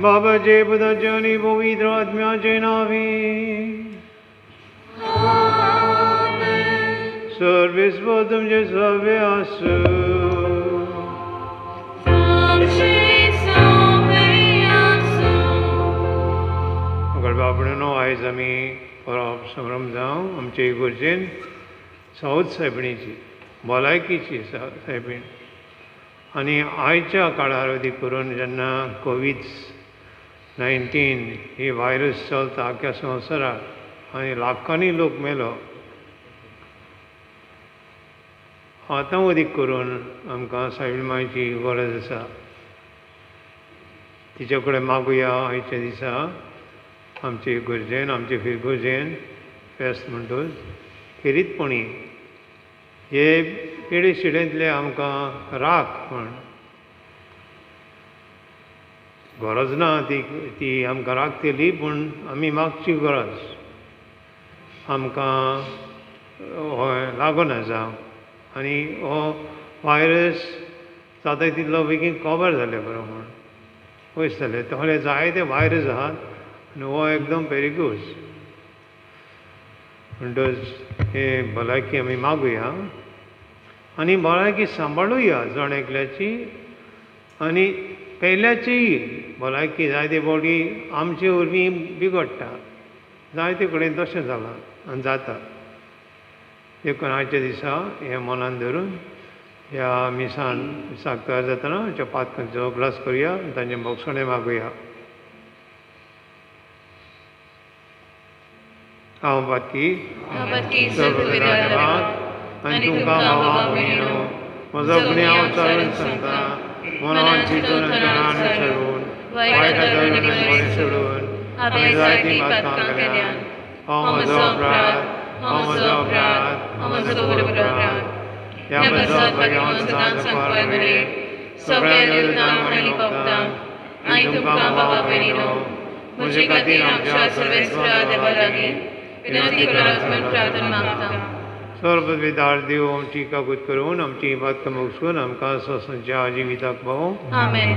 बाबाचे पुताचे आनी पवित्र आत्म्याचे नांवे. सर्वेस्पर तुमचे सवे आसूं. बाबणो आयज आमी परब संभ्रम जावं आमचे इगर्जेन सावथ सायबिणीची भलायकीची सायबीण. आनी आयच्या काळार अदीक करून जेन्ना कोवीड-19 ही व्हायरस चलता आख्या संवसाराक आनी लाखांनी लोक मेलो, आतां अदीक करून आमकां सायबीण मायची गरज आसा. तिचे कडेन मागुया आयच्या दिसा आमचे इगर्जेन आमचे फिरगर्जेन फेस्त म्हणटूच खेरीतपणी हे पिडे शिडेंतले आमकां राख म्हण गरज ना, ती ती आमकां राखतली, पूण आमी मागची गरज आमकां लागना जावं आनी हो व्हायरस जाता तितलो बेगीन कवर जाले बरो म्हूण पयस जाले. तसले जायते व्हायरस आहात आनी हो एकदम पेरिगूस. म्हणटच हे भलायकी आमी मागुया आनी भलायकी सांबाळुया जण एकल्याची आनी पेल्याचीय भलायकी. जायते फावटी आमचे वरवीं बिगडटा, जायते कडेन तशें जालां आनी जाता. देखून आयच्या दिसा हें मनान धरून ह्या मिसान मिसाक तयार जातना आमच्या पातकांचो उगडास करुया आनी तांचें भोगसणें मागुया. हांव पातकी सर्वपित्या आनी तुमकां भावा भयणीनो म्हजो गुन्यांव उच्चारून सांगता, मनान चिंतून आनी सोडून वायट धरून बरें सोडून हांवें जायतीं पातकां केल्यांत. हो म्हजो अपराध, हो म्हजो अपराध, हो म्हजो व्हड अपराध. ह्या पासत भाग्यवान सदांच सांगपाक बरें सगळ्या देवतांक आनी भक्तांक आनी तुमकां बाबा भयणीनो म्हजे खातीर आमच्या सर्वेस्परा देवा लागीं विनंती करात म्हूण प्रार्थना मागता. सर्वपितार देव आमची काकूत करून आमची पातकां मोगसून आमकां संवसाच्या जिविताक पावोवं. आमेन.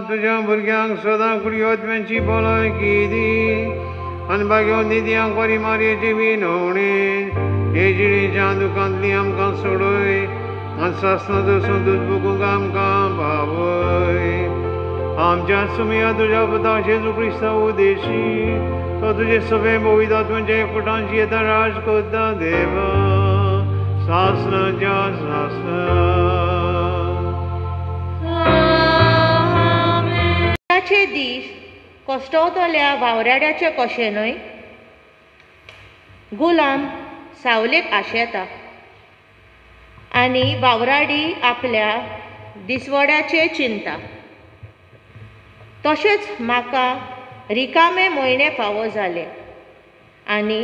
तुज्या भुरग्यांक सदां कुडयोत्म्यांची भलायकी दी आनी भाग्यो निधयांक बरी मारयेची विनवणी हे जिणेच्या दुखांतली आमकां सोडय आनी सासणाचो संतोश भोगूंक आमकां पावय. आमच्या सुमया तुज्या पुता जेजू क्रिस्ता उदेशी तो तुजे सगळे पवित्र एकवटांची येता राज करता देवा सासणाच्या सासणा. दीस कश्टवतल्या वावराड्याचे कशें न्हय? गुलाम सावलेक आशेता आनी वावराडी आपल्या दिसवड्याचे चिंता. तशेंच म्हाका रिकामे म्हयने फावो जाले आनी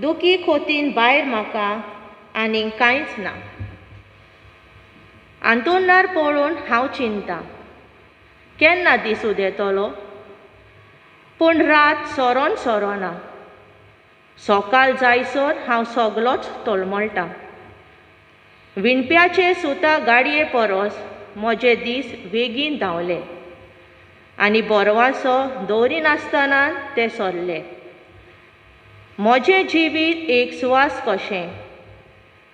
दुखी खोतीन भायर म्हाका आनीक कांयच ना. आंतोनार पळोवन हांव चिंता केन्ना दीस उदेतलो, पूण रात सरोन सरोना. सकाळ जायसर हांव सगलोच तळमळटा. विणप्याचे सुता गाडये परस म्हजे दीस बेगीन धांवले आनी बरवासो दवरिनासतना ते सरले. म्हजें जिवीत एक सुवास कशें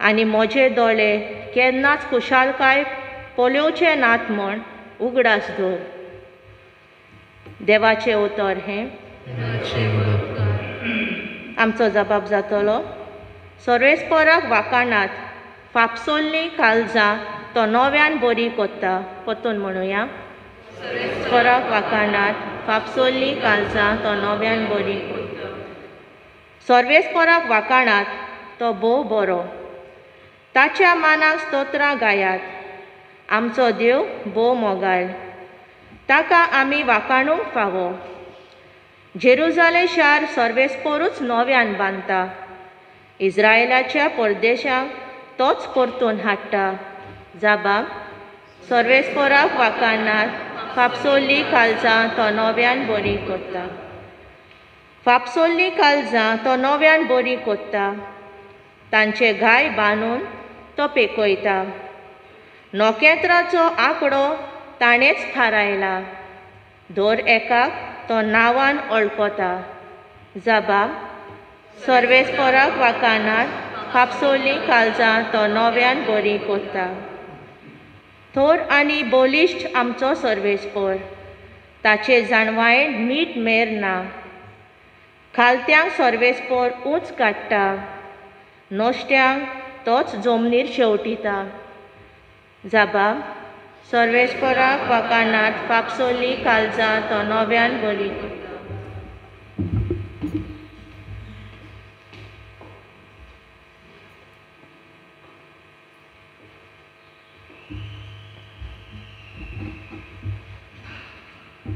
आनी म्हजे दोळे केन्नाच खुशालकाय पळोवचे नात म्हूण उगडास दवर. देवाचें उतर हें. आमचो जबाब जातलो. सर्वेस्पराक वाकाणात फापसोल्लीं काळजां तो नव्यान बरी कोत्ता. परतून म्हणुया. सर्वेस्पराक वाकाणात फापसोल्लीं काळजां तो नव्यान बरी कोत्ता. सर्वेस्पराक वाकाणात तो भोव बरो. ताच्या मानाक स्तोत्रां गायात. आमचो देव भोव मोगाळ, ताका आमी वाकाणूंक फावो. जेरुजालेम शार सर्वेस्परूच नव्यान बांदता. इस्रायलाच्या परदेशांक तोच परतून हाडटा. जाबाब सर्वेस्पराक वाकाणात फापसोल्लीं काळजां तो नव्यान बरी कोत्ता. फापसोल्लीं काळजां तो नव्यान बरी कोत्ता. तांचे घाय बांदून तो पेकयता. नखेत्राचो आंकडो ताणेंच थारायला. दर एकाक तो नांवान वळखता. जबाब सर्वेस्पराक वाकाणात फापसोल्लीं काळजां तो नव्यान बरी कोत्ता. थोर आनी बलिश्ट आमचो सर्वेस्पर, ताचे जाणवायेन मीठ मेर ना. खालत्यांक सर्वेस्पर ऊंच काडटा, नश्ट्यांक तोच जमनीर शेंवटिता. जबाब सर्वेस्पराक वाकाणात फापसोल्लीं काळजां तो नव्यान बरी कोत्ता.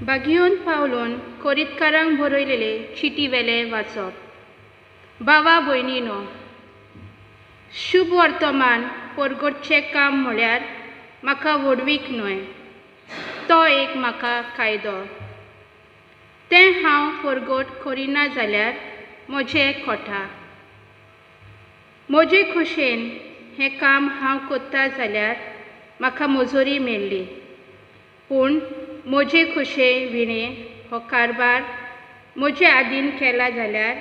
बागियोन पावलोन कोरीतकारांक बरयलेले चिटी वेले वाचप. बाबा भयणीनो, शुभ वर्तमान परगटचें काम म्हळ्यार म्हाका व्हडवीक न्हय, तो एक म्हाका कायदो. तें हांव परगट करिना जाल्यार म्हजें खोटा. म्हजे खोशेन हें काम हांव करता जाल्यार म्हाका मजुरी मेळ्ळी, पूण म्हजे खोशे विणें हो कारबार म्हजे आदीन केला जाल्यार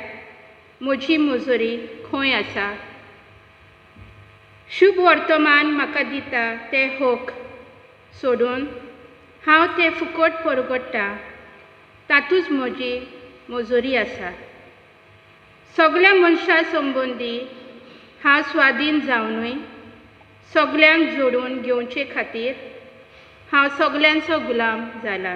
म्हजी मजुरी खंय आसा? शुभ वर्तमान म्हाका दिता तें हक सोडून हांव तें फुकट परगट्टा, तातूंच म्हजी मजुरी आसा. सगल्या मनशां संबंदी हांव स्वाधीन जावनूय सगल्यांक जोडून घेवचे खातीर हांव सगल्यांचो गुलाम जाला.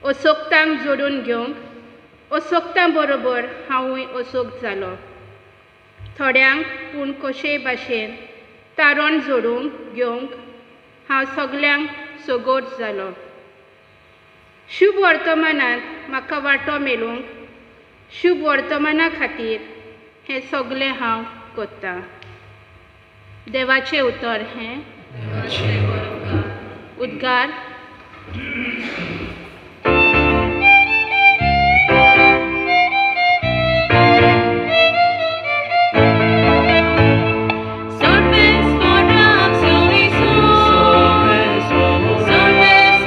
असोक्तांक जोडून घेवंक असोक्तां बरोबर हांवूय असोक्त जालो. थोड्यांक पूण कशेय भाशेन तारण जोडूंक घेवंक हांव सगल्यांक सगोट जालो. शुभ वर्तमानांत म्हाका वांटो मेळूंक शुभ वर्तमाना खातीर हें सगलें हांव करतां. देवाचें उतर हें. उद्गार. Solves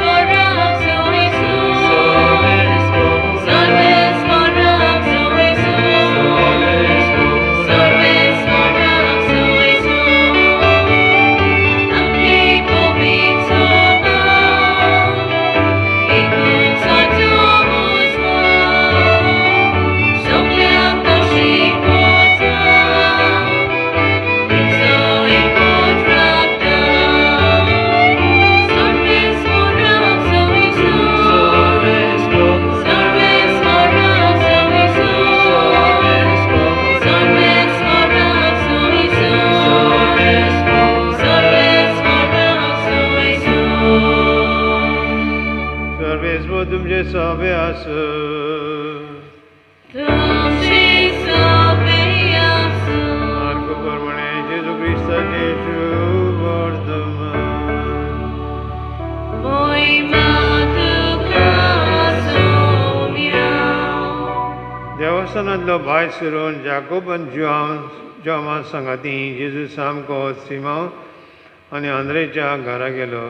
जेजू तुमचे सोबे आसूं. मार्को प्रमाणे जेजू क्रिस्ताचे शुभ वर्तमान. देवस्थानांतलो भायर सरून जाकोब आनी जुआंवा सांगाती जेजू सामको सिमांव आनी आंद्रेच्या घरा गेलो.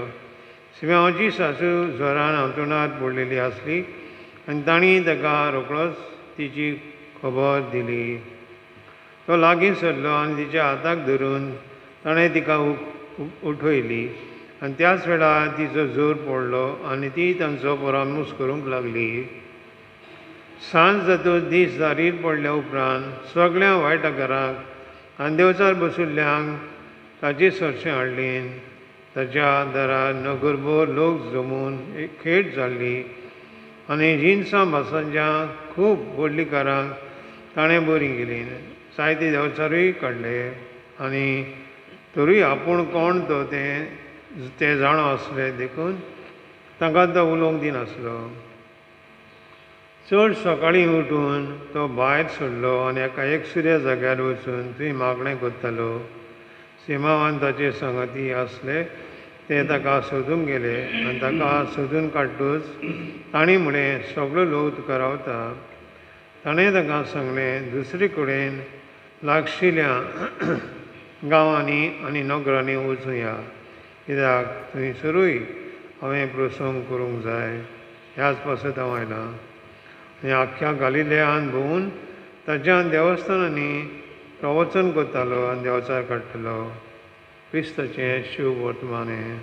सिमांवाची सासू जोरान हांतुणार पडलेली आसली आनी तांणी ताका रोखडोच तिची खबर दिली. तो लागीं सरलो आनी तिच्या हाताक धरून ताणें तिका उठयली आनी त्याच वेळार तिचो जोर पडलो आनी ती तांचो परामूस करूंक लागली. सांज जातूच दीस दारीर पडल्या उपरांत सगळ्या वायटकारांक आनी देवचार बशिल्ल्यांक ताची सरशें हाडली. ताच्या दारार नगरभर लोक जमून एक खेट जाल्ली आनी जिनसां भासांच्या खूब व्हडलिकारांक ताणें बरीं केलीं. जायते देवचारूय काडले आनी तरूय आपूण कोण तो ते जाणा आसले देखून तांकां तो उलोवंक दिनासलो. चड सकाळीं उठून तो भायर सरलो आनी एका एकसुऱ्या जाग्यार वचून थंय मागणें करतालो. सिमांवान ताचे सांगाती आसले ते ताका सोदूंक गेले आनी ताका सोदून काडटूच तांणी म्हळें, सगळो लोक तुका रावता. ताणें तांकां सांगलें, दुसरे कडेन लागशिल्ल्या गांवांनी आनी नगरांनी वचुया, कित्याक थंयसरूय हांवें प्रसंग करूंक जाय, ह्याच पासत हांव आयलां. आनी आख्ख्या गालिलेयान भोंवून ताच्या देवस्थानांनी प्रवचन करतालो आनी देवचार काडटालो. क्रिस्ताचें शुभ वर्तमान हें.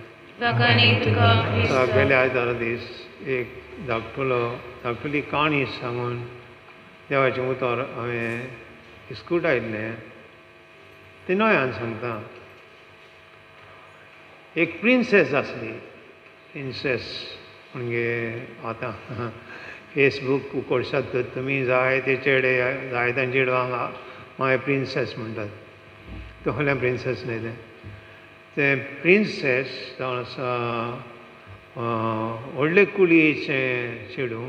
गेल्या आयतारा दीस एक धाकटुली काणी सांगून देवाचें उतर हांवें इस्कूट आयिल्लें तें नव्यान सांगता. एक प्रिन्सेस आसली. प्रिन्सेस म्हणजे आतां फेसबूक उकोडशात तर तुमी जायते चेडे जायत्या चेडवांक मागीर प्रिन्सेस म्हणटात. तसलें प्रिन्सेस न्हय तें. तें प्रिन्सेस जावन आसा व्हडले कुळयेचें चेडूं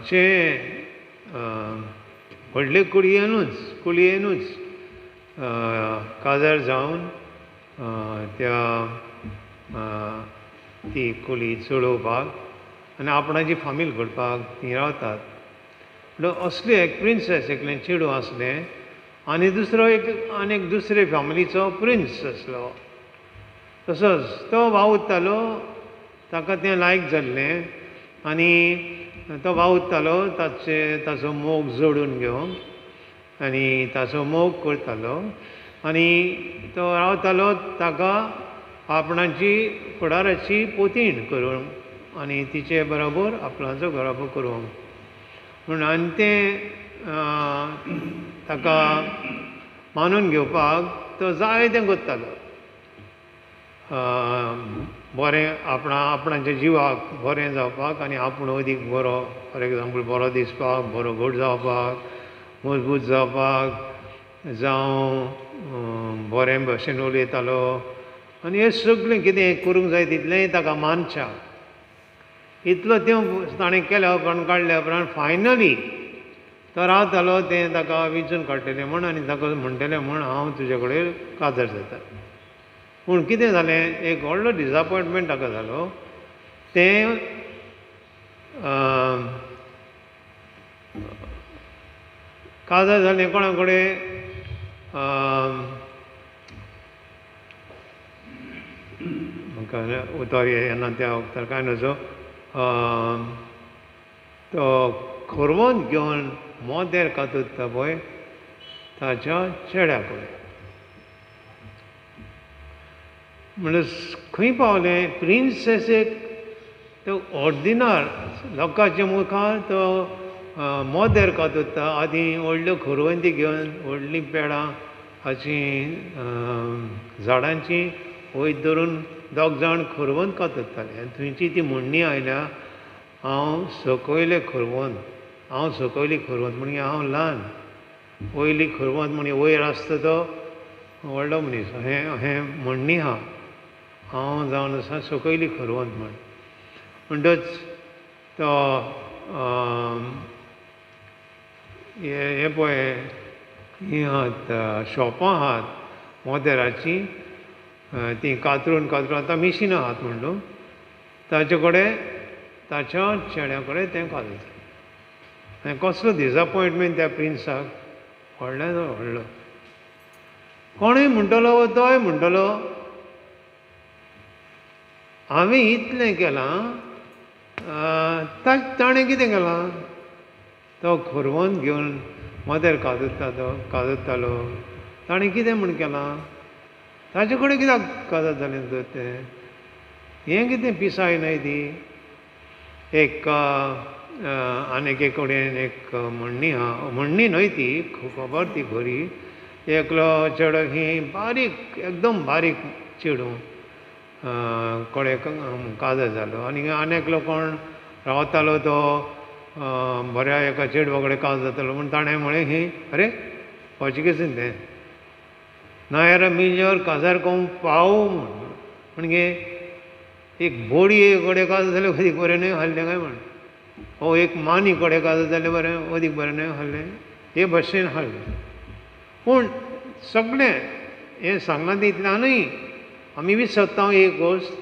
जें व्हडले कुळयेनूच काजार जावन त्या ती कुली चलोवपाक आनी आपणाची फामील घडपाक तीं रावतात. म्हणल्यार असलें एक प्रिन्सेस एकलें चेडूं आसलें आनी दुसरो एक आनी एक दुसरे फॅमिलीचो प्रिन्स आसलो. तसोच तो वावुरतालो, ताका तें लायक जाल्लें आनी तो वावुरतालो ताचो मोग जोडून घेवंक आनी ताचो मोग करतालो आनी तो रावतालो ताका आपणाची फुडाराची पोतीण करूंक आनी तिचे बरोबर आपणाचो घराबो करूंक म्हूण. आनी तें ताका मानून घेवपाक तो जायतें करतालो. बरें आपणाच्या जिवाक बरें जावपाक आनी आपूण अदीक बरो, फॉर एग्जाम्पल बरो दिसपाक, बरो घट जावपाक, मजबूत जावपाक, जावं बरें भशेन उलयतालो आनी हें सगळें कितें करूंक जाय तितलेंय ताका मानच्या इतलो तें ताणें केल्या उपरांत काडल्या उपरांत फायनली तो रावतालो तें ताका विंचून काडटलें म्हूण आनी ताका म्हणटलें म्हूण हांव तुजे कडेन काजार जाता. पूण कितें जालें, एक व्हडलो डिजपॉयंटमेंट ताका जालो. तें काजार जालें कोणा कडेन, म्हाका उतर येना त्या वखदार कांय नजो, तो खोरवंत घेवन मोदेर कातरता पळय ताच्या चेड्या कडेन. म्हणल्यार खंय पावलें प्रिन्सेसेक तो ऑर्दिनार लोकांच्या मुखार तो मोदेर कातरता. आदीं व्हडल्यो खोरवंती घेवन व्हडलीं पेडां हाचीं झाडांचीं वयर धरून दोग जाण खोरवंत कातरताले आनी थंयची ती म्हणणी आयल्या, हांव सकयलें खोरवंत, हांव सकयली खोरवंत म्हणजे हांव ल्हान, वयली खोरवंत म्हणजे वयर आसता तो व्हडलो मनीस, हें हें म्हणणी आहा, हांव जावन आसा सकयली खोरवंत म्हण. म्हणटच तो हें पळय हीं आहात शॉपां आहात मोदेराचीं तीं कातरून कातरून आतां मिशिनां आहात म्हण न्हू ताचे कडेन ताच्या चेड्या कडेन तें काजर जालें. आनी कसलो डिजपोयंटमेंट त्या प्रिन्साक व्हडल्यान व्हडलो. कोणूय म्हणटलो तोय म्हणटलो हांवें इतलें केलां, ताणें कितें केलां? तो खोरवोन घेवन मदेर कातरता तो कातरतालो ताणें कितें म्हूण केलां? ताचे कडेन कित्याक काजार जालें तर तें? हें कितें पिसाय न्हय ती? एक आनी एके कडेन एक म्हणणी आहा, म्हणणी न्हय ती खबर ती खरी. एकलो चेडो खंय बारीक एकदम बारीक चेडूं कडेन काजार जालो आनी आनी एकलो कोण रावतालो तो बऱ्या एका चेडवा कडेन काजार जातलो म्हूण ताणें म्हळें की अरे पोर्चुगीजीन तें ना era मेजोर काजार कोम पाव म्हूण म्हणजे एक बोडये कडेन काजार जाल्यार अदीक बरें न्हय आहलें काय म्हण, ओ एक मानी कडेन काजार जाल्यार बरें अदीक बरें न्हय आहलें, हे भशेन आहलें. पूण सगळें हें सांगलां तितल्यानूय आमी विसरता एक गोश्ट,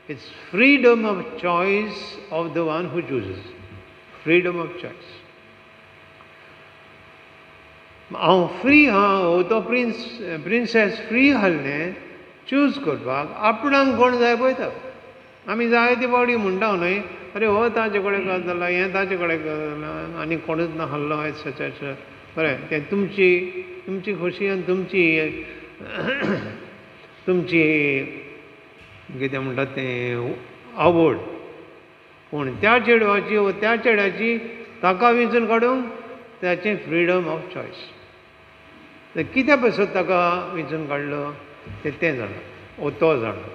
it's freedom of choice of the one who chooses. Freedom of choice. हांव फ्री आहा, तो प्रिन्स प्रिन्सेस फ्री आहलें चूज करपाक, आपणाक कोण जाय पळयता. आमी जायते फावटी म्हणटा न्हय, अरे हो ताचे कडेन काजार जाला, हें ताचे कडेन काजार जाला, आनी कोणूच नाहलो एटसेट्रा एटसेट्रा. बरें, तें तुमची तुमची खोशी आनी तुमची तुमची कितें म्हणटात तें आवड. पूण त्या चेडवाची वो त्या चेड्याची ताका वेंचून काडूंक ताचें फ्रिडम ऑफ चॉयस. कित्या पासत ताका वेंचून काडलो तें तें जाणा वो तो जाणा.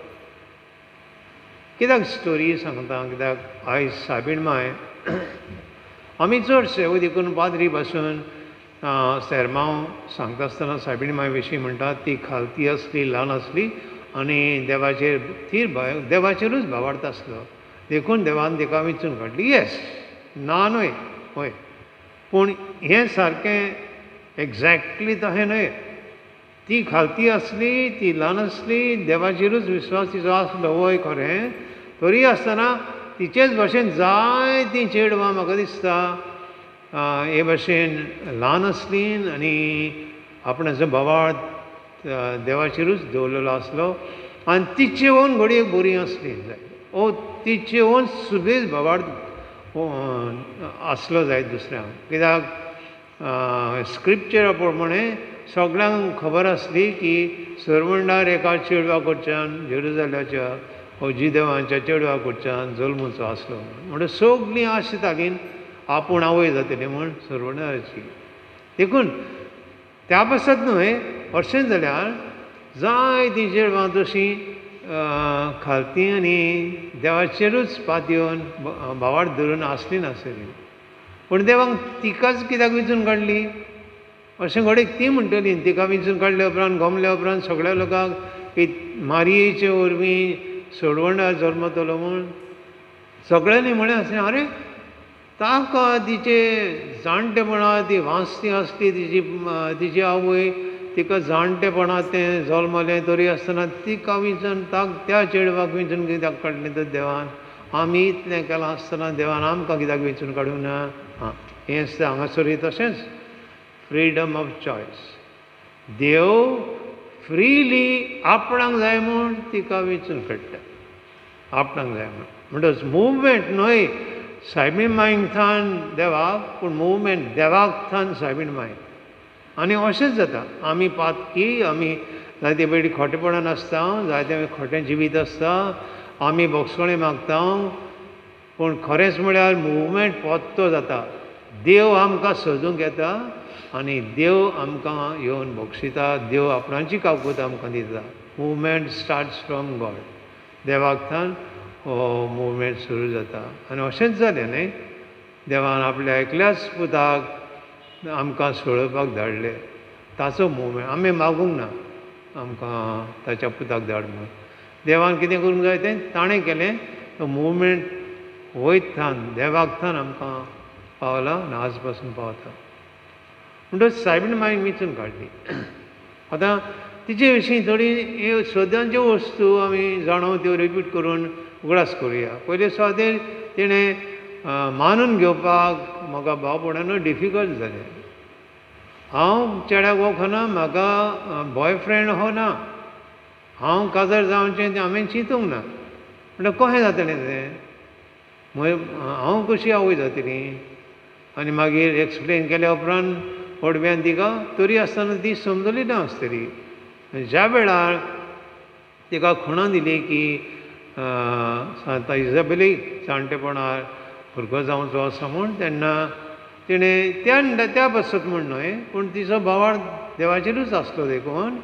कित्याक स्टोरी सांगता, कित्याक आयज सायबीण माय आमी चडशे देखून पाद्री पासून सेरमांव सांगता आसतना सायबीण माय विशीं म्हणटात ती खालती आसली, ल्हान आसली आनी देवाचेर थीर देवाचेरूच भावार्थ आसलो, देखून देवान तिका वेंचून काडली. येस, ना न्हय, हय, पूण हें सारकें एग्जॅक्टली तशें न्हय. ती खालती आसली, ती ल्हान आसली, देवाचेरूच विस्वास तिचो आसलो, वय खरें, तरी आसतना तिचेच भाशेन जायतीं चेडवां म्हाका दिसता हे भाशेन ल्हान आसलीं आनी आपणाचो भावार्थ देवाचेरूच दवरलेलो आसलो आनी तिचेवन घडये बरी आसली जायत, ओ तिचेवन सुबेज भावार्थ आसलो जायत दुसऱ्यांक. कित्याक स्क्रिप्चरा प्रमाणे सगळ्यांक खबर आसली की सरवंडार एका चेडवा कडच्यान जेरुजाल्याच्या वो जिदेवांच्या चेडवा कडच्यान जल्मूचो आसलो म्हणून सगळीं आशेतालीं आपूण आवय जातली म्हूण सरवंडाराची. देखून त्या पासत न्हय, अशें जाल्यार जायतीं चेडवां तशीं खालती आनी देवाचेरूच पातयेवन भावार्थ धरून आसली नासतली, पूण देवाक तिकाच कित्याक वेंचून काडली अशें घडये ती म्हणटली. तिका वेंचून काडल्या उपरांत गमल्या उपरांत सगळ्या लोकांक की मारयेचे वरवीं सोडवणार जल्मतलो म्हूण सगळ्यांनी म्हळें आसलें, आरे ताका तिचे जाणटेपणां ती वांचती आसली तिची तिची आवय तिका जाणटेपणां तें जल्मलें तरी आसतना तिका वेंचून त्या चेडवाक वेंचून कित्याक काडलें तर देवान? आमी इतलें केलां आसतना देवान आमकां कित्याक वेंचून काडूंक ना? आं, हें आसता हांगासरूय तशेंच फ्रिडम ऑफ चॉयस. देव फ्रिली आपणाक जाय म्हूण तिका वेंचून काडटा, आपणाक जाय म्हूण. म्हणटच मुवमेंट न्हय सायबीण मांयक थावन देवाक, पूण मुवमेंट देवाक थावन सायबीण मांयक. आनी अशेंच जाता, आमी पातकी, आमी जायते पयलीं खोटेपणान आसता, जायते आमी खोटें जिवीत आसता, आमी बोगसोणें मागता, पूण खरेंच म्हळ्यार मुवमेंट पोत्तो जाता. देव आमकां सोदूंक येता आनी देव आमकां येवन बक्षिता, देव आपणाची काकूत आमकां दिता. मुवमेंट स्टार्ट्स फ्रॉम गॉड. देवाक थावन हो मुवमेंट सुरू जाता. आनी अशेंच जालें न्हय, देवान आपल्या एकल्याच पुताक आमकां सोडोवपाक धाडले. ताचो मुवमेंट आमी मागूंक ना आमकां ताच्या पुताक धाड म्हूण. देवान कितें करूंक जाय तें ताणें केलें. तो मुवमेंट वयत थान देवाक थान आमकां पावला आनी आज पासून पावता. म्हणटच सायबीण मायन विंचून काडली. आतां तिचे विशीं थोडी ह्यो सदांच्यो वस्तू आमी जाणो त्यो रिपीट करून उगडास करुया. पयले सुवातेर तिणें मानून घेवपाक म्हाका भाव भयणांनो डिफिकल्ट जालें. हांव चेड्याक वळखना, म्हाका बॉयफ्रेंड हो ना, हांव काजार जावचें तें हांवें चिंतूंक ना. म्हणल्यार कशें जातलें तें, हांव कशी आवय जातली? आनी मागीर एक्सप्लेन केल्या उपरांत पडव्यान तिका तरी आसतना ती समजली ना आसतली. ज्या वेळार तिका खुणा दिली की सांता इजाबेलीक जाणटेपणार भुरगो जावचो आसा म्हूण, तेन्ना तिणें त्या त्या पासत म्हूण न्हय पूण तिचो भावार्थ देवाचेरूच आसलो देखून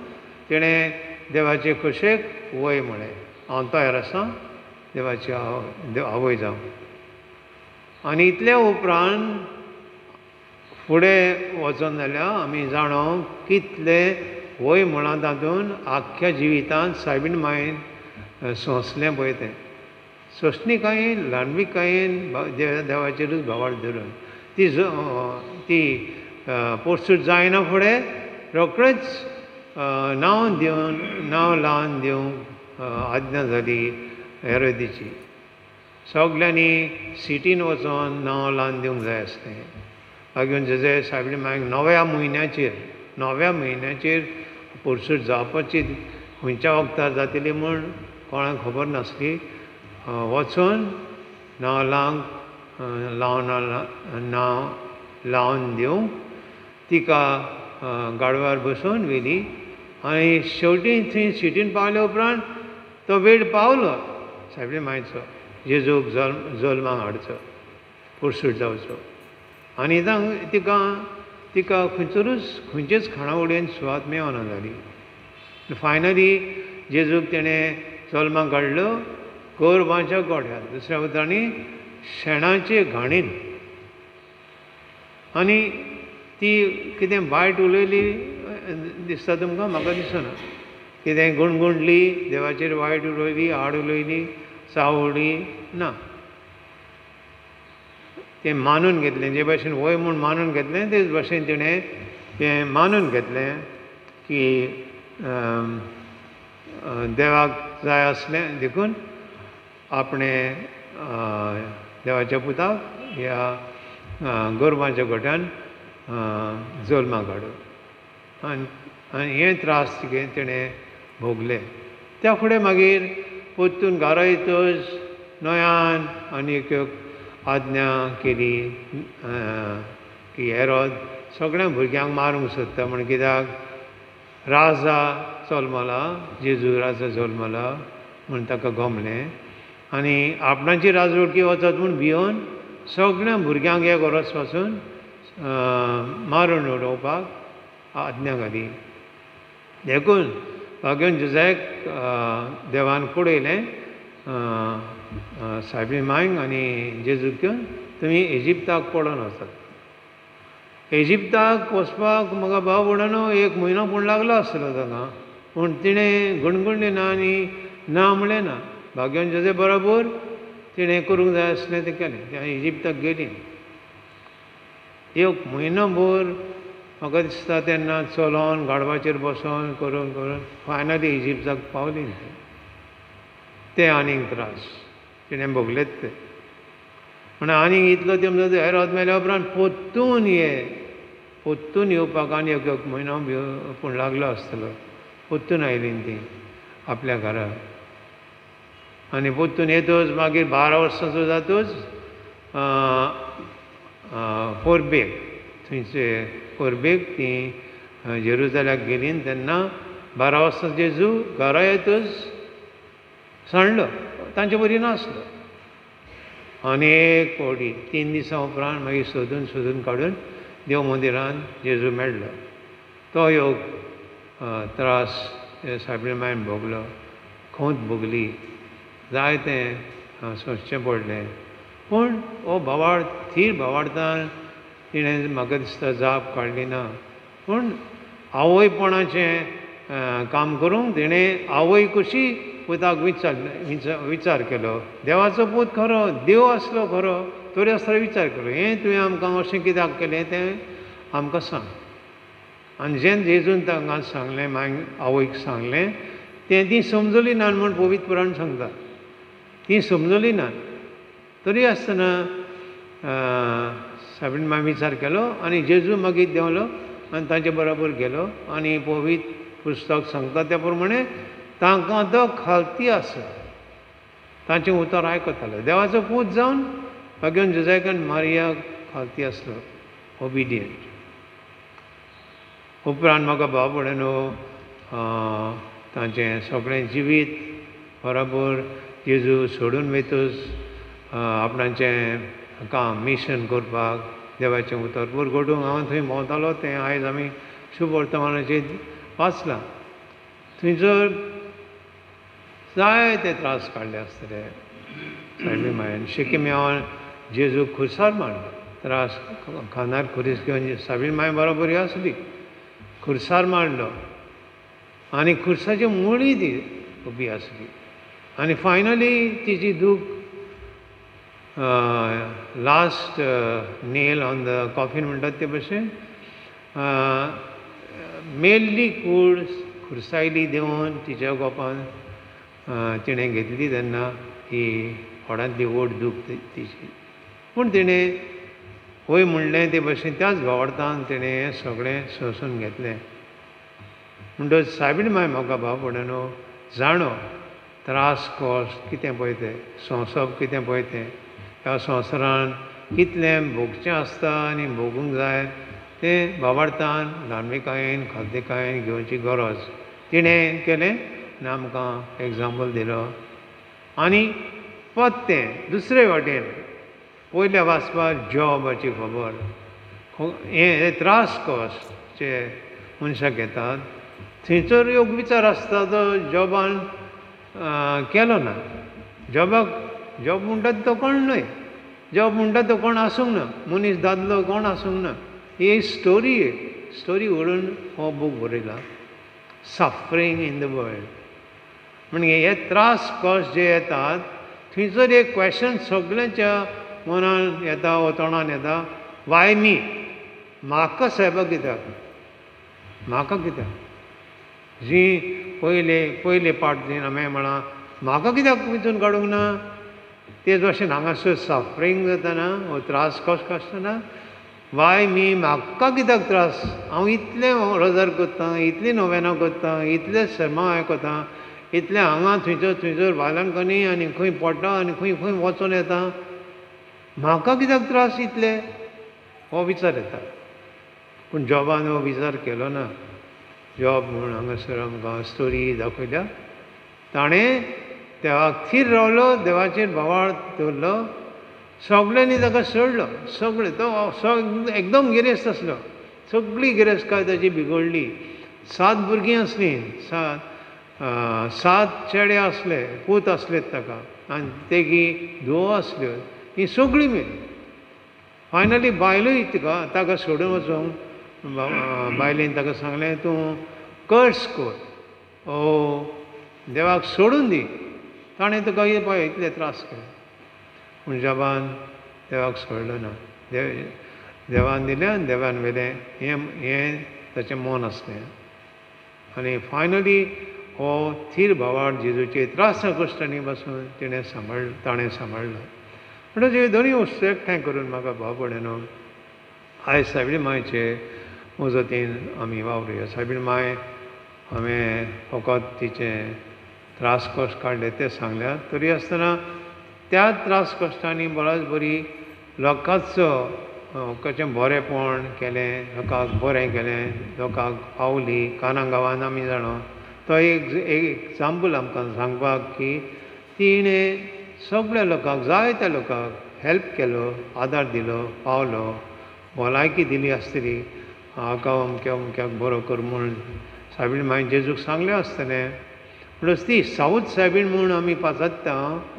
तिणें देवाचे खोशयेक वय म्हळें, हांव तयार आसा देवाची आवय जावंक. आनी इतल्या उपरांत फुडें वचोन जाल्यार आमी जाणो कितलें वय म्हळां तातूंत आख्ख्या जिवितांत सायबीण मायन सोंसलें पळय तें सोंसणीकायेन ल्हानविकायेन देवाचेरूच भावार्थ धरून ती ती पोरसूट जायना फुडें रोखडेंच नांव दिवन नांव लावन दिवंक आज्ञा जाली हेरोदीची. सगल्यांनी सिटीन वचोन नांव लावन दिवंक जाय आसलें. मागीर जशें सायबीण मायक णव्या म्हयन्याचेर पोरसूट जावपाची खंयच्या वखदार जातली म्हूण कोणाक खबर नासली. वचून नांव लावंक लावन नांव लावन दिवंक तिका गाडवार बसोवन व्हेली. आनी शेवटी थंय सिटीन पावल्या उपरांत तो वेळ पावलो सायबीण मायचो जेजूक जल्माक हाडचो, पोरसूट जावचो. आनी तिका तिका खंयसरूच खंयचेच खाणावळीन सुवात मेळना जाली. फायनली जेजूक तेणें जल्माक हाडलो गोरवांच्या गोठ्यांत, दुसऱ्या उतरांनी शेणाचे घाणीन. आनी ती कितें वायट उलयली दिसता तुमकां? म्हाका दिसना. कितें गुणगुणली, देवाचेर वायट उलयली, आड उलयली, चावली ना. तें मानून घेतलें, जे भाशेन वय म्हूण मानून घेतलें तेच भाशेन तिणें तें मानून घेतलें की देवाक जाय आसलें देखून आपणें देवाच्या पुताक ह्या गोरवांच्या गोठ्यान जल्माक हाडप. आनी हे त्रास तिणें भोगले. त्या फुडें मागीर परतून घरा येतच नोयान आनी एक आज्ञा केली की हेरोद सगळ्या भुरग्यांक मारूंक सोदता म्हूण, कित्याक राजा जल्मला, जेजू राजा जल्मला म्हूण ताका गमलें आनी आपणाची राजवटकी वचत म्हूण भियोन सगळ्या भुरग्यांक एक वर्स पासून मारून उडोवपाक आज्ञा घाली. देखून भाग्योन जुझ्याक देवान कुडयलें सायबीण मांयक आनी जेजूक घेवन तुमी इजिप्ताक पळोन वचात. इजिप्ताक वचपाक म्हाका भाव भयणांनो एक म्हयनो पूण लागलो आसतलो ताका, पूण तिणें गुणगुणलें ना आनी ना म्हणलें ना. भाग्योन जेजे बरोबर तिणें करूंक जाय आसलें तें केलें. तें इजिप्ताक गेली. एक म्हयनो भर म्हाका दिसता तेन्ना चलोन गाडवाचेर बसोन करून करून फायनली इजिप्ताक पावली. ते आनीक त्रास तिणें भोगलेच ते. पूण आनीक इतलो तेंप हेरोद मेल्या उपरांत परतून ये परतून येवपाक आनी एक एक म्हयनो पूण लागलो आसतलो. परतून आयली ती आपल्या घरा. आनी परतून येतच मागीर 12 वर्सांचो जातच परबेक थंयचे परबेक ती जेरुजाल्याक गेली. तेन्ना 12 वर्सां जेजू घरा येतच सांडलो, तांचे बरी नासलो. आनी एक फावटी 3 दिसां उपरांत मागीर सोदून सोदून काडून देव मंदिरान जेजू मेळ्ळो. तो एक त्रास सायबीण मायन भोगलो, खंत भोगली, जायतें सोंसचें पडलें. पूण हो भावार्थ थीर भावार्थान तिणें म्हाका दिसता जाप काडली ना. पूण आवयपणाचें काम करूंक तिणें आवय कशी पुताक विचार केलो. देवाचो पूत खरो, देव आसलो खरो, तरी आसतना विचार केलो, हें तुवें आमकां अशें कित्याक केलें तें आमकां सांग. आनी जें जेजून तांकां सांगलें, मागीर आवयक सांगलें, तें ती समजली ना म्हूण पवित्र पुराण सांगता. ती समजली ना तरी आसतना सायबीण मांय विचार केलो आनी जेजू मागीर देंवलो आनी तांचे बरोबर गेलो. आनी पवित्र पुस्तक सांगता त्या प्रमाणे तांकां तो खालती आसा, तांचें उतर आयकतालो. देवाचो पूत जावन भाग्यवंत जेजायक मारिया खालती आसलो, ओबिडियंट. उपरांत म्हाका भाव भयणीनो तांचें सगळें जिवीत बराबर जेजू सोडून वयतच आपणाचें काम मिशन करपाक देवाचें उतर परगटूंक हांव थंय भोंवतालो. तें आयज आमी शुभवर्तमानाचेर वाचलां. थंयसर जायते त्रास काडले आसतले सायबीण मायन. शिकिम्यान जेजू खुर्सार मारलो, त्रास खांदार खुरीस घेवन सायबीण माय बरोबर आसली, खुर्सार मारलो आनी खुर्साची मुळी ती उबी आसली. आनी फायनली तिची दूख last nail on the coffin म्हणटात ते भशेन मेल्ली कूड खुर्सायली देंवोवन तिच्या गोपान तिणें घेतली तेन्ना ही व्हडांतली व्हड दूख तिची. पूण तिणें वय म्हणलें ते भशेन त्याच भावार्थान तिणें हें सगळें सोंसून घेतलें. म्हणटच सायबीण माय म्हाका भाव भयणीनो जाणो त्रास कश्ट कितें पळय तें, सोंसप कितें पळय तें, ह्या संवसारान कितलें भोगचें आसता आनी भोगूंक जाय तें भावार्थान ल्हानविकायेन खालतीकायेन घेवची गरज तिणें केलें आनी आमकां एग्जाम्पल दिलो. आनी पत्तें दुसरे वाटेन पयल्या वाचपाक जॉबाची खबर, हे त्रास कश्ट जे मनशाक घेतात थंयसर एक विचार आसता तो जॉबान केलो ना. जॉबाक जॉब म्हणटात तो कोण न्हय, जॉब म्हणटा तो कोण आसूंक ना, मनीस दादलो कोण आसूंक ना. ही स्टोरी, स्टोरी व्हरून हो बूक बरयला, सफरींग इन the world. म्हणजे हे त्रास कश्ट जे येतात थंयसर एक क्वेशन सगळ्यांच्या मनान येता वो तोंडान येता, वाय मी, म्हाका सायबा कित्याक, म्हाका कित्याक. जी पयले पयले पार्ट जी हांवें म्हळां म्हाका कित्याक विंचून काडूंक ना, ते जशें हांगासर सफरींग जाताना वो त्रास कश्ट आसतना वाय मी, म्हाका कित्याक त्रास, हांव इतलें रोजार करतां, इतलीं नोवेनां करतां, इतलें सेर्मांव आयकतां, इतलें हांगा थंयसर थंयसर बायलांकनी आनी खंय पडटा आनी खंय खंय वचोन येता, म्हाका कित्याक त्रास इतले, हो विचार येता. पूण जॉबान हो विचार केलो ना. जॉब म्हूण हांगासर आमकां स्टोरी दाखयल्या. ताणें देवाक थीर रावलो, देवाचेर भावार्थ दवरलो, सगळ्यांनी ताका सोडलो, सगळें तो एकदम गिरेस्त आसलो, सगळी गिरेस्तकाय ताची बिगडली. 7 भुरगीं आसलीं, 7 चेडे आसले, पूत आसले ताका, आनी तेगी धुवो आसल्यो, हीं सगळीं मेलीं. फायनली बायलूय तिका ताका सोडून वचूंक बायलेन ताका सांगलें, तूं कर्स कर, ओ देवाक सोडून दी, ताणें तुका हे पळय इतले त्रास केले. पूण जॉबान देवाक सोडलो ना. देवान दिलें आनी देवान व्हेलें, हें हें ताचें मन आसलें. आनी फायनली हो थीर भावार्थ जेजूचे त्रास कश्टांनी बसून तिणें सांबाळ ताणें सांबाळ्ळो. म्हणटच ह्यो दोनूय वस्तू एकठांय करून म्हाका भाव भयणीनो आयज सायबीण मांयचे मजतीन आमी वावरुया. सायबीण मांय हांवें फकत तिचें त्रास कश्ट काडले ते सांगल्यात, तरी आसतना त्या त्रास कश्टांनी बऱ्याच बरी लोकांचो लोकांचें बरेंपण केलें, लोकांक बरें केलें, लोकांक पावली. काना गांवान आमी जाणा तो एक एग्जाम्पल आमकां सांगपाक की तिणें सगळ्या लोकांक, जायत्या लोकांक हेल्प केलो, आदार दिलो, पावलो, भलायकी दिली आसतली. हाका अमक्या अमक्याक बरो कर म्हूण सायबीण मांयन जेजूक सांगलें आसतलें. म्हणटच ती सावथ सायबीण म्हूण आमी पाचारता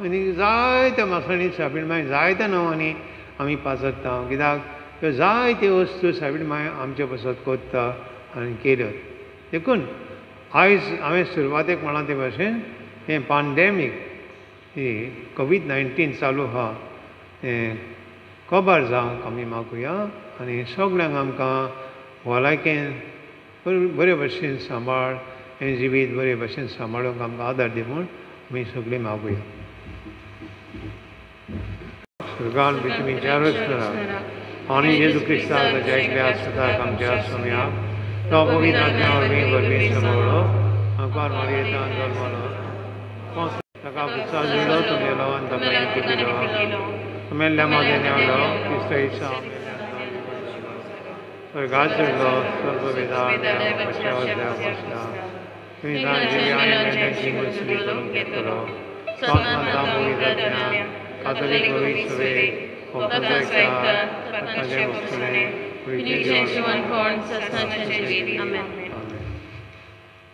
आनी जायत्या मासांनी सायबीण मांय जायत्या नांवांनी आमी पाचारता, कित्याक त्यो जायत्यो वस्तू सायबीण मांय आमचे पासत करता आनी केल्यो. देखून आयज हांवें सुरवातेक म्हळां ते भाशेन हें पांडेमीक ही कोवीड 19 चालू आहा हें कबर जावंक आमी मागुया आनी सगळ्यांक आमकां भलायकेन बरे भशेन सांबाळ हें जिवीत बरे भशेन सांबाळूंक आमकां आदार दी म्हूण आमी सगळीं मागुया. स्वर्गान तुमी चारूच करात आनी जेजू क्रिस्ताक ताच्या एकल्या सुताक आमच्या स्वाम्याक तो पवित्र आत्म्या वरवीं गर्भीन सांबाळ्ळो आंकार मारयेतान जल्मलो ताका उत्साह दिलो तो मेलो आनी ताका दिलो मेल्ल्या मदें देंवलो क्रिस्त इत्सा स्वर्गात चडलो स्वर्गवेदा बसला तुमी जिव्या मुसली करूंक घेतलो कातोलीक गोवी सभे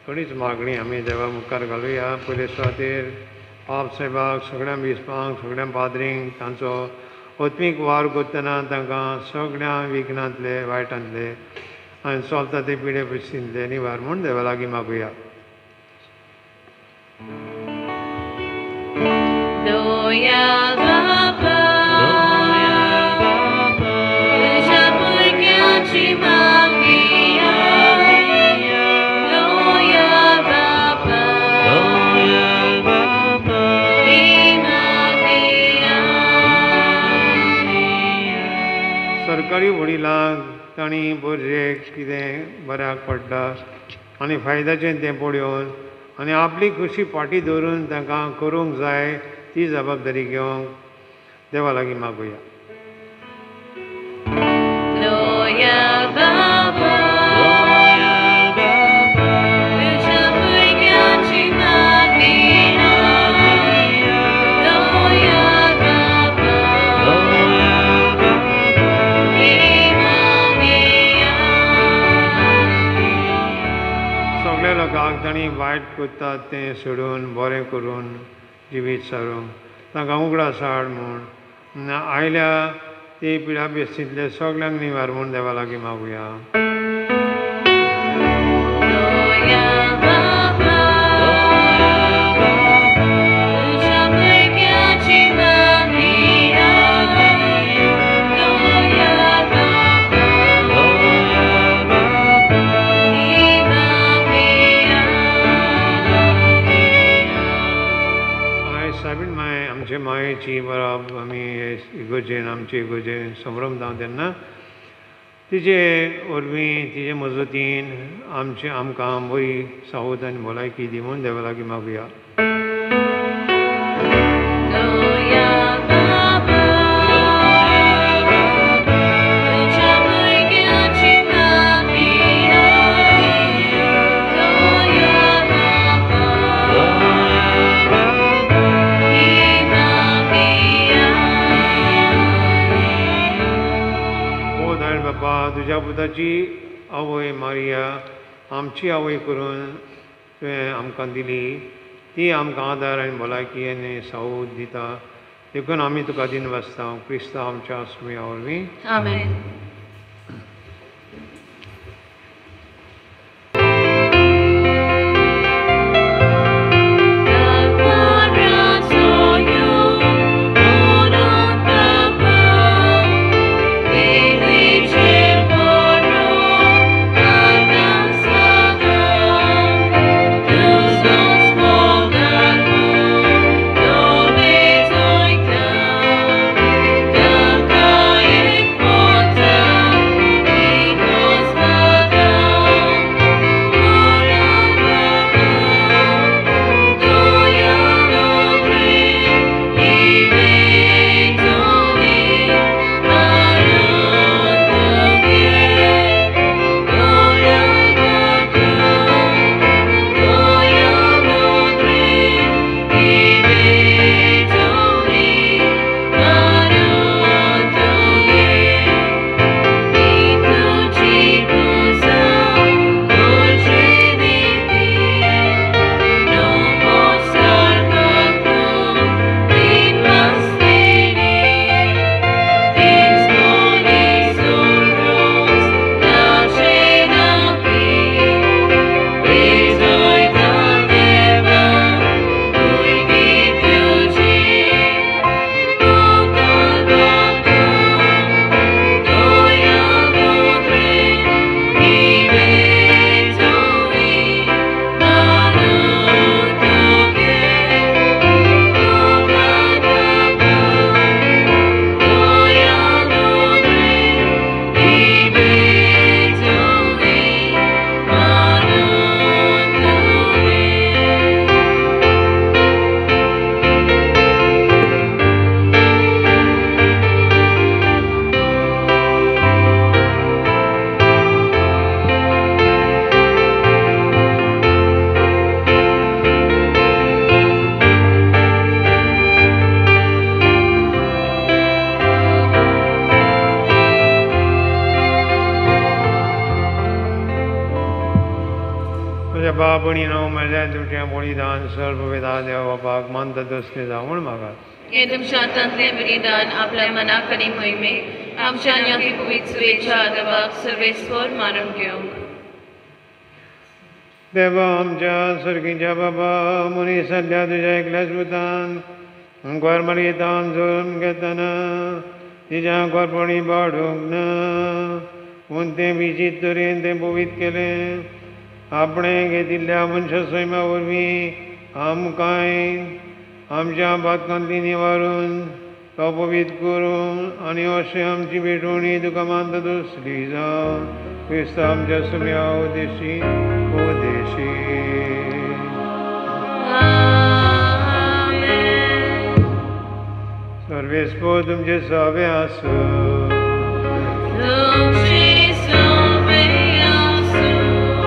थोडीच मागणी आमी देवा मुखार घालुया. पयले सुवातेर पाप साहेबाक सगळ्या बिस्पांक सगळ्या पाद्रींक तांचो आत्मीक वावर करतना तांकां सगळ्या विघ्नांतले वायटांतले आनी चलता ते पिडे परिस्थितींतले निवार म्हूण देवा लागीं मागुया. सरकारी वडिलांक तांणी गरजेक कितें बऱ्याक पडटा आनी फायद्याचें तें पळोवन आनी आपली खुशी फाटीं दवरून तांकां करूंक जाय ती जबाबदारी घेवंक देवा लागीं मागुया. सगळ्या लोकांक तांणी वायट करतात तें सोडून बरें करून जिवीत सारूंक तांकां उगडास हाड म्हूण आयल्या ते पिडा बेस्तींतले सगळ्यांक निवार म्हूण देवा लागीं मागुया. आमचे मायेची बराब आमी इगर्जेन आमचे इगर्जेन संभ्रम जावं तेन्ना तिचे वरवीं तिचे मजतीन आमचे आमकां बरी सावध आनी भलायकी दी म्हूण देवा लागीं मागुया. तुज्या पुताची आवय मारिया आमची आवय करून तुवें आमकां दिली ती आमकां आदार आनी भलायकी आनी सावध दिता देखून आमी तुका दिन वाचता क्रिस्तांव आमच्या सुम्या वरवीं. आमेन. Go. आमच्या बाप भयणीनो म्हळ्यार तुमचें बलिदान सर्ववेदा देव बापाक मानता तसलें जावं म्हूण मागात. हें तुमच्या हातांतलें बलिदान आपल्या मनाक आनी मोहिमेक आमच्या आनी पवित्र सुवेच्या देवाक सर्वेस्वर मानून घेवंक. देवा आमच्या सर्गीच्या बाबा, मनीस सद्या तुज्या एकल्याच पुतान अंकुर मारयेतान जल्म घेतना तिज्या अंकुरपणी बाडूंक ना, पूण तें विजीत तरेन तें पवित्र केलें. आपणें घेतिल्ल्या मनशा सैमा वरवीं आमकांय आमच्या पातकांतली निवारून तो पवित्र करून आनी अशें आमची भेटवणी तुका मानता दुसरी जावं क्रिस्त आमच्या सुम्या उदेशी उदेशी. सर्वेस्पर तुमचे सवे आसूं.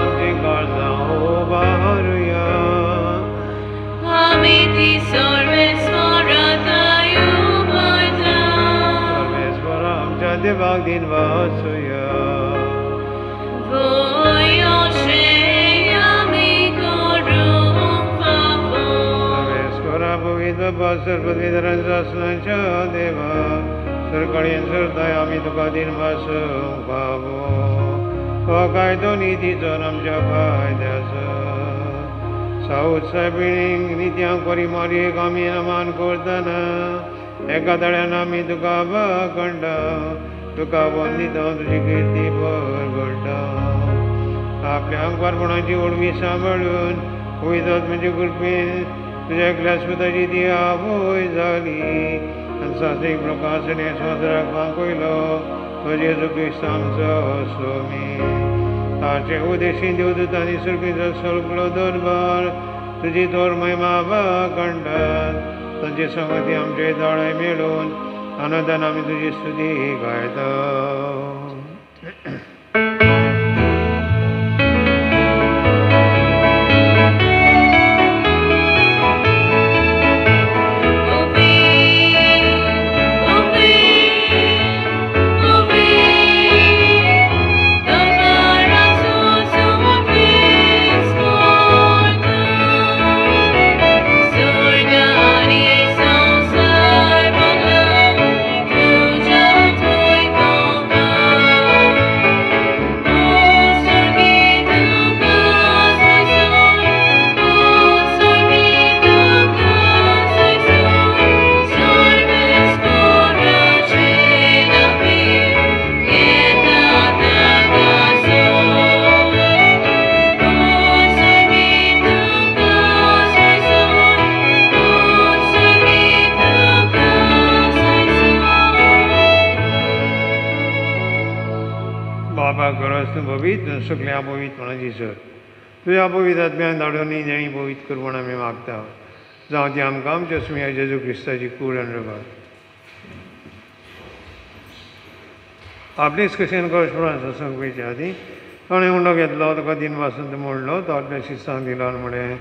आमचीं काळजां उबारुया. सर्वेस्पर आमच्या देवाक दिन वाचुया. सर्वेस्परा पवित्र बाबा सर्वविधरांचा आसनाच्या देवा सरकाळयेन सरताय आमी तुका दिन वासूंक फावो. हो कायदो नितीचो आमच्या फायद्याचो. साऊद सायबिणीक नित्यांक बरी मारयेक आमी नमान करतना एका तळ्यान आमी तुका वाखणटा, तुका वंदिता, तुजी किर्ती परगडटा. आपल्या अंकवारपणाची ओडवी सांबाळून पवित्र आत्म्याचे कृपेन तुज्या एकल्याच पुताची ती आवय जाली आनी सासणीक प्रकाशने संवसाराक वांकयलो तो जेजू क्रिस्त आमचो स्वामी. ताचे उदेशी देवदूतांनी सुर्गीचो सगळो दरबार तुजी तोर महिमा वाखणटात. तांचे संगती आमचे दोळे मेळून आनंदान आमी तुजी स्तुती गायता. पवित्र सगळ्या पवित्रपणाची सर तुज्या पवित्र आत्म्यान धाडून देणी पवित्र कर म्हूण आमी मागता. जावं ती आमकां आमच्या सुम्या जेजू क्रिस्ताची कूड आनी रगत. आपलेच कशेन कळशपणान सत्संग पळयच्या आदीं ताणें उंडो घेतलो, तुका दिन वासून तो मोडलो, तो आपल्या शिस्तांक दिलो आनी म्हणलें,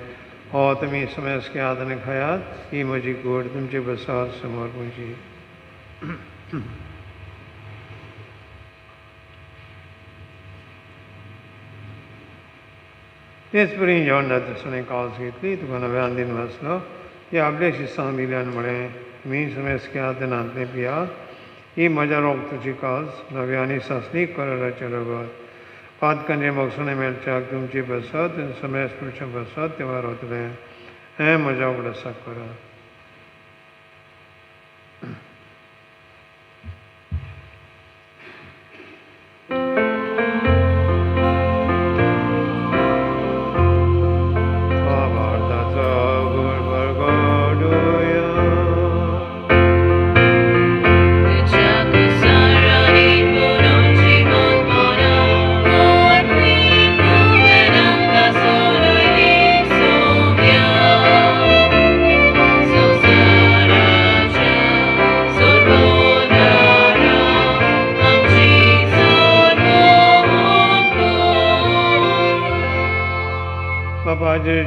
हो तुमी समेस घेयात आनी खायात, ही म्हजी कूड तुमचे बसात समर्पणची. तेच परी जेवण जाता आसतना कावस घेतली, तुका नव्यान दिन वाचलो, ती आपल्या शिस्तांक दिली आनी म्हणलें, तुमी समेस घेयात आनी हांतलें पियात, ही म्हज्या रोगताची कास नव्या आनी सासणीक कराराचें रगत. पातकांचें भोगसणें मेळच्याक तुमची बसत आनी समेस पुरुशां बसत तेव्हा रोतलें हें म्हज्या उगडासाक करात.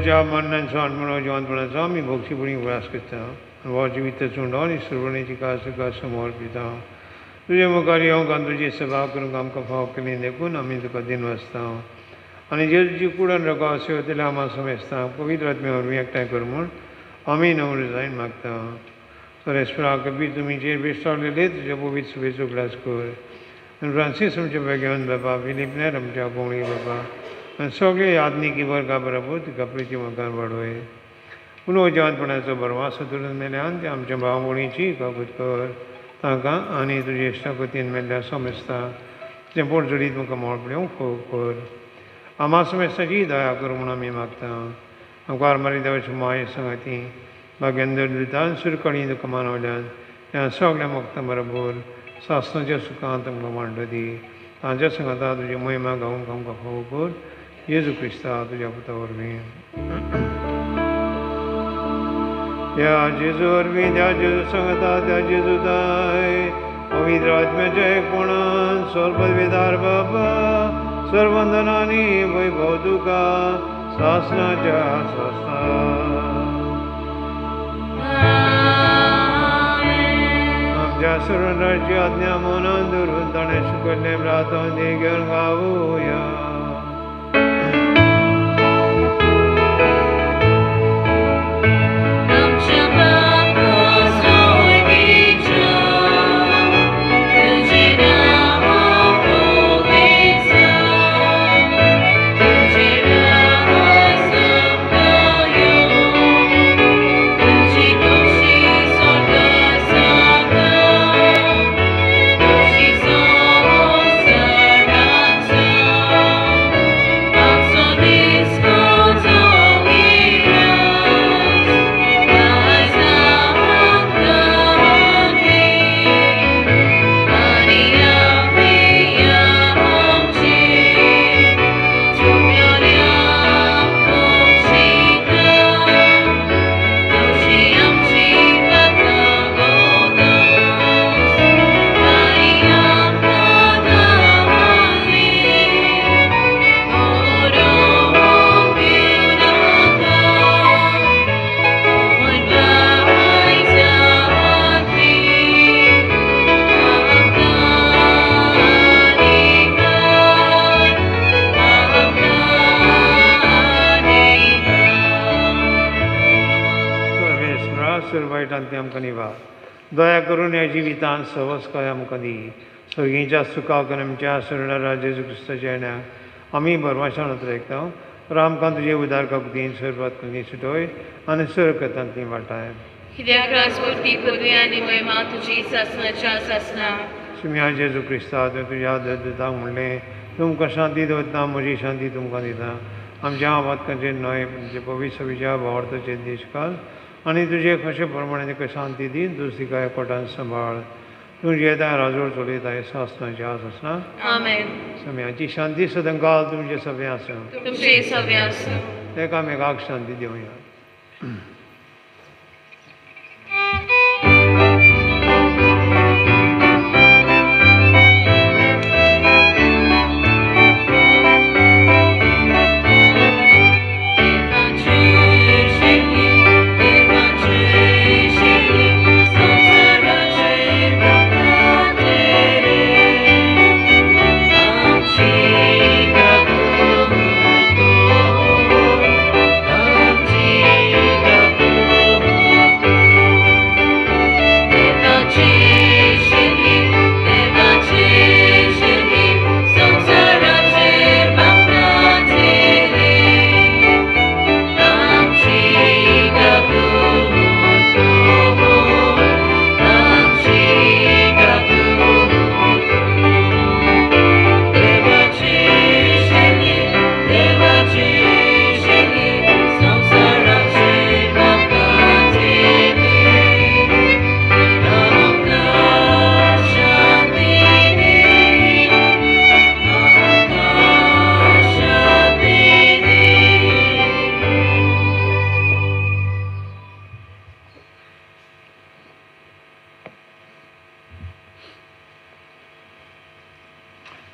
ज्या मरणांचो आत्मनो जिवंतपणाचो आमी भोगशीपणी उगडास करता आनी हो जिवीत चुंडो आनी सुरवणेची कास तुका समर्पिता. तुजे मुखार येवंक आनी तुजी सेवा करूंक आमकां फावो केली देखून आमी तुका दिनवासता. आनी जेजूची कुडण रगो सेवतेल्या आमा समेस्ता पवित्र आत्म्या वरवीं एकठांय कर म्हूण आमी नवरी जायन मागता. सोरेस्परा कबीर तुमीचेर बेस्टावलेले तुज्या पवित्र सुबेचो ग्लास कर. आनी फ्रांसीस आमच्या बेगेवन बाबा, फिलीप नेर आमच्या कोंगळी बाबा आनी सगळे यादनिकी वर्गा बरोबर तुका प्रिती मुखार वाडोय. पूण हो जिवंतपणाचो बरवास धरून मेल्यान ते आमच्या भाव भयणीची काकूत कर. तांकां आनी तुजे इश्टागतीन मेल्ल्या समेस्ता तुजें पोट जडीत म्हाका मोळपणें फोग कर. आमा समेस्ताची दया कर म्हूण आमी मागता. आमकां मारी देवाची माय सांगाती भाग्यंदर दितान सुरकणी तुका मानवल्यान ह्या सगळ्या मोगता बरोबर सासणाच्या सुखांत आमकां मांडो दी. तांच्या सांगाता तुजी महिमा गावूंक आमकां फावो कर. जेजू क्रिस्ता तुज्या पुता वरवीं. त्या जेजू वरवीं, त्या जेजू सांगता, त्या जेजू दाय पवित्र आत्म्याच्या एकपणान सर्वविदार बाबा सर्वंदनानी वैभव तुका सासणाच्या सासणा. आमच्या सुरंदराची आज्ञा मनान धरून ताणें शिकयल्लें प्रार्थना घेवन गावया. दया करून ह्या जिवितान सवस्काय आमकां दी. सगळींच्या सुखाक आनी आमच्या सरणारा जेजू क्रिस्ताच्या येण्याक आमी भरवशान उतरयता. तर आमकां तुजे उदार काकुतीन सर्वात सुटोय आनी सरकतांतली वाटाय. कित्याक राजपूर्ती पदवी आनी महिमा तुजी सासणाच्या सासणा. सुम्या जेजू क्रिस्ता तुवें तुज्या दितांक म्हणलें, तुमकां शांती दवरता, म्हजी शांती तुमकां दिता. आमच्या वातकांचेर न्हय पूण तुजे पवित्र सभेच्या भावार्थाचेर देश घाल आनी तुजे कशे प्रमाणे तुका शांती दी. दुसरी काय कोटान सांबाळ. तूं जियेता राजवट चलयता सासणाच्या सासणा. आमेन. सम्याची शांती सदंकाल तुमचे सगळें आसूं. तुमचे सगळें आसूं. एकामेकाक शांती दिवया.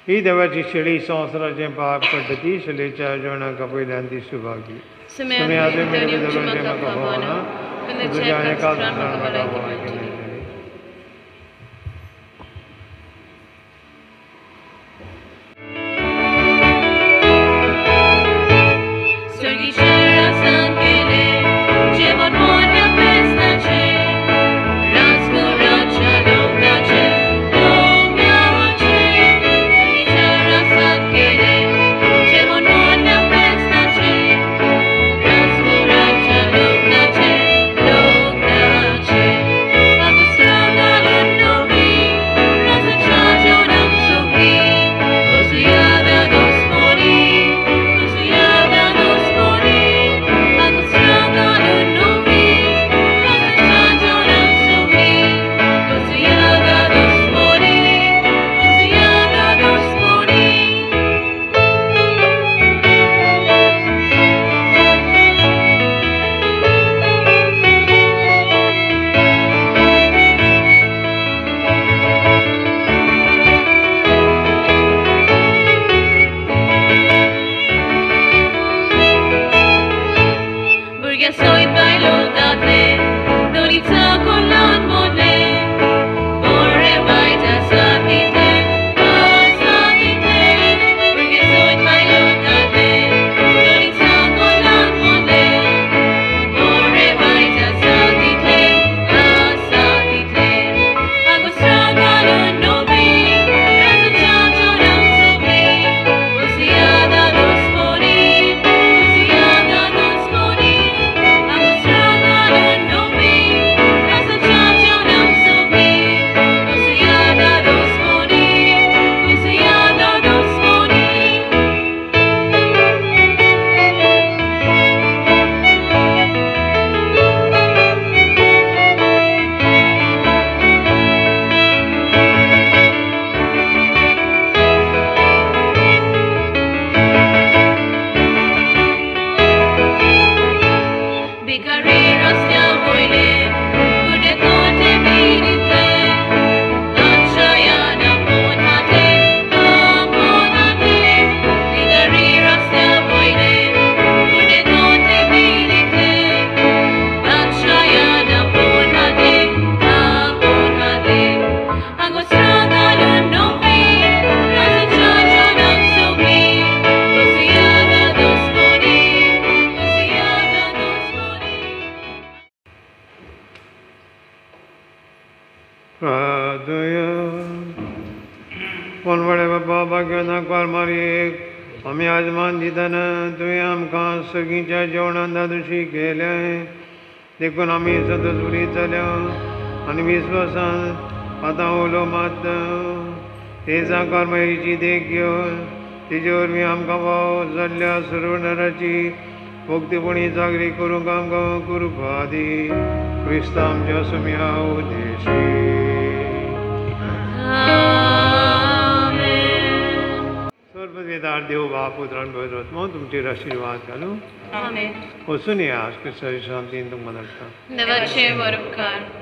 ही देवाची शेळी संवसाराचें पाप पडटा ती शेळीच्या जेवणाक पयल्यान ती सुभागी. प्रार्थुया. कोण बरे बाबा भाग्यनाकार मारयेक आमी आजमान दितना तुवें आमकां सगळींच्या जेवणान दादोशी केलें, देखून आमी सदसुरीत जाल्या आनी विस्वासान आतां उलो मात हे जाकार मायेची देख घेवन तेजे वरवीं आमकां वाव जाल्ल्या सर्वनराची भक्तीपणी जागरी करूंक आमकां कृपा दी. क्रिस्त आमच्या सुम्या उद्देशी. सर्ववेदार देव बाप पुत्र आनी पवित्र आत्मो तुमचेर आशिर्वाद घालूं. आमेन. वचून या, क्रिस्ताच्या शांतीन तुमकां धाडटा. देवाचे बरोबकार.